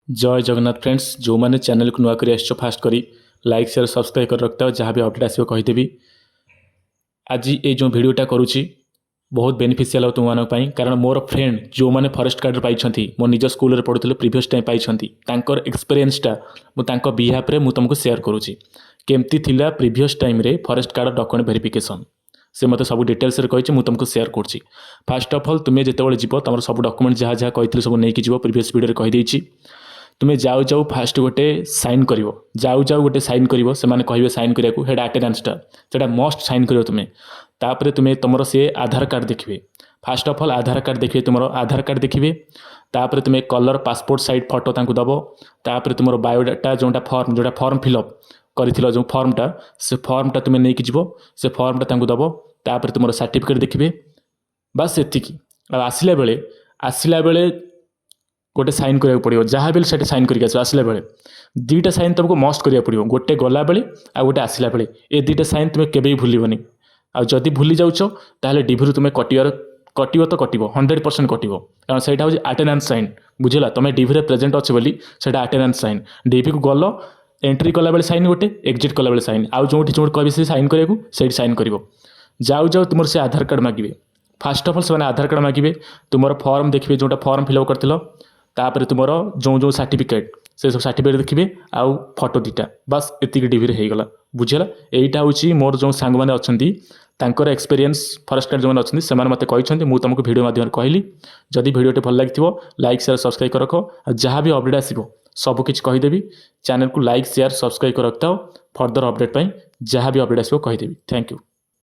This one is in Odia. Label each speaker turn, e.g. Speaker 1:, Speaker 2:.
Speaker 1: ଜୟ ଜଗନ୍ନାଥ ଫ୍ରେଣ୍ଡସ୍। ଯେଉଁମାନେ ଚ୍ୟାନେଲକୁ ନୂଆ କରି ଆସିଛ, ଫାଷ୍ଟ କରି ଲାଇକ୍, ସେୟାର, ସବସ୍କ୍ରାଇବ୍ କରି ରଖିଥାଅ। ଯାହା ବି ଅପଡ଼େଟ୍ ଆସିବ କହିଦେବି। ଆଜି ଏଇ ଯେଉଁ ଭିଡ଼ିଓଟା କରୁଛି, ବହୁତ ବେନିଫିସିଆଲ୍ ହେବ ତୁମମାନଙ୍କ ପାଇଁ, କାରଣ ମୋର ଫ୍ରେଣ୍ଡ ଯେଉଁମାନେ ଫରେଷ୍ଟ ଗାର୍ଡ଼ରେ ପାଇଛନ୍ତି, ମୋ ନିଜ ସ୍କୁଲରେ ପଢ଼ୁଥିଲେ, ପ୍ରିଭିୟସ୍ ଟାଇମ୍ ପାଇଛନ୍ତି, ତାଙ୍କର ଏକ୍ସପିରିଏନ୍ସଟା ମୁଁ ତାଙ୍କ ବିହାଫ୍ରେ ମୁଁ ତୁମକୁ ସେୟାର କରୁଛି। କେମିତି ଥିଲା ପ୍ରିଭିୟସ୍ ଟାଇମ୍ରେ ଫରେଷ୍ଟ ଗାର୍ଡ଼ ଡକ୍ୟୁମେଣ୍ଟ ଭେରିଫିକେସନ୍, ସେ ମୋତେ ସବୁ ଡିଟେଲ୍ସରେ କହିଛି, ମୁଁ ତୁମକୁ ସେୟାର କରୁଛି। ଫାଷ୍ଟ ଅଫ୍ ଅଲ୍, ତୁମେ ଯେତେବେଳେ ଯିବ, ତୁମର ସବୁ ଡକ୍ୟୁମେଣ୍ଟ ଯାହା ଯାହା କହିଥିଲି ସବୁ ନେଇକି ଯିବ। ପ୍ରିଭିୟସ୍ ଭିଡ଼ିଓରେ କହିଦେଇଛି। ତୁମେ ଯାଉ ଯାଉ ଫାଷ୍ଟ ଗୋଟେ ସାଇନ୍ କରିବ। ଯାଉ ଯାଉ ଗୋଟେ ସାଇନ୍ କରିବ, ସେମାନେ କହିବେ ସାଇନ୍ କରିବାକୁ। ସେଇଟା ଆଟେଣ୍ଡାନ୍ସଟା, ସେଇଟା ମଷ୍ଟ ସାଇନ୍ କରିବ ତୁମେ। ତାପରେ ତୁମେ ତୁମର ସିଏ ଆଧାର କାର୍ଡ଼ ଦେଖିବେ। First of all Aadhaar card ଦେଖିବେ, ତୁମର ଆଧାର କାର୍ଡ଼ ଦେଖିବେ। ତାପରେ ତୁମେ କଲର୍ ପାସପୋର୍ଟ ସାଇଜ୍ ଫଟୋ ତାଙ୍କୁ ଦେବ। ତାପରେ ତୁମର ବାୟୋଡାଟା, ଯେଉଁଟା ଫର୍ମ ଫିଲ୍ଅପ୍ କରିଥିଲ, ଯେଉଁ ଫର୍ମଟା, ସେ ଫର୍ମଟା ତୁମେ ନେଇକି ଯିବ। ସେ ଫର୍ମଟା ତାଙ୍କୁ ଦେବ। ତାପରେ ତୁମର ସାର୍ଟିଫିକେଟ୍ ଦେଖିବେ। ବାସ୍, ଏତିକି। ଆଉ ଆସିଲା ବେଳେ ଗୋଟେ ସାଇନ୍ କରିବାକୁ ପଡ଼ିବ। ଯାହା ବି ହେଲେ ସେଠି ସାଇନ୍ କରିକି ଆସିବ। ଆସିଲା ବେଳେ ଦୁଇଟା ସାଇନ୍ ତୁମକୁ ମଷ୍ଟ କରିବାକୁ ପଡ଼ିବ, ଗୋଟେ ଗଲାବେଳେ ଆଉ ଗୋଟେ ଆସିଲା ବେଳେ। ଏ ଦୁଇଟା ସାଇନ୍ ତୁମେ କେବେ ବି ଭୁଲିବନି। ଆଉ ଯଦି ଭୁଲି ଯାଉଛ, ତାହେଲେ ଡିଭିରୁ ତୁମେ କଟିବାର କଟିବ ତ କଟିବ, 100% କଟିବ, କାରଣ ସେଇଟା ହେଉଛି ଆଟେଣ୍ଡାନ୍ସ ସାଇନ୍। ବୁଝିଲା? ତୁମେ ଡିଭିରେ ପ୍ରେଜେଣ୍ଟ ଅଛି ବୋଲି ସେଇଟା ଆଟେଣ୍ଡାନ୍ସ ସାଇନ୍। ଡିଭିକୁ ଗଲ, ଏଣ୍ଟ୍ରି କଲାବେଳେ ସାଇନ୍ ଗୋଟେ, ଏକ୍ଜିଟ୍ କଲାବେଳେ ସାଇନ୍। ଆଉ ଯେଉଁଠି ଯେଉଁଠି କହିବେ ସେ ସାଇନ୍ କରିବାକୁ, ସେଇଠି ସାଇନ୍ କରିବ। ଯାଉ ଯାଉ ତୁମର ସେ ଆଧାର କାର୍ଡ଼ ମାଗିବେ। ଫାଷ୍ଟ ଅଫ୍ ଅଲ୍ ସେମାନେ ଆଧାର କାର୍ଡ଼ ମାଗିବେ, ତୁମର ଫର୍ମ ଦେଖିବେ, ଯେଉଁଟା ଫର୍ମ ଫିଲ୍ଅପ୍ କରିଥିଲ। ତାପରେ ତୁମର ଯେଉଁ ଯେଉଁ ସାର୍ଟିଫିକେଟ୍, ସେ ସବୁ ସାର୍ଟିଫିକେଟ୍ ଦେଖିବେ ଆଉ ଫଟୋ ଦୁଇଟା। ବାସ୍, ଏତିକି ଡିଭିରେ ହେଇଗଲା। ବୁଝିହେଲା? ଏଇଟା ହେଉଛି ମୋର ଯେଉଁ ସାଙ୍ଗମାନେ ଅଛନ୍ତି ତାଙ୍କର ଏକ୍ସପିରିଏନ୍ସ। ଫରେଷ୍ଟ ଗାର୍ଡ଼ ଯେଉଁମାନେ ଅଛନ୍ତି, ସେମାନେ ମୋତେ କହିଛନ୍ତି, ମୁଁ ତୁମକୁ ଭିଡ଼ିଓ ମାଧ୍ୟମରେ କହିଲି। ଯଦି ଭିଡ଼ିଓଟି ଭଲ ଲାଗିଥିବ, ଲାଇକ୍, ସେୟାର, ସବସ୍କ୍ରାଇବ୍ କରି ରଖ। ଆଉ ଯାହା ବି ଅପଡ଼େଟ୍ ଆସିବ, ସବୁ କିଛି କହିଦେବି। ଚ୍ୟାନେଲକୁ ଲାଇକ୍, ସେୟାର, ସବସ୍କ୍ରାଇବ୍ କରି ରଖିଥାଅ ଫର୍ଦର ଅପଡ଼େଟ୍ ପାଇଁ। ଯାହା ବି ଅପଡ଼େଟ୍ ଆସିବ କହିଦେବି। Thank you.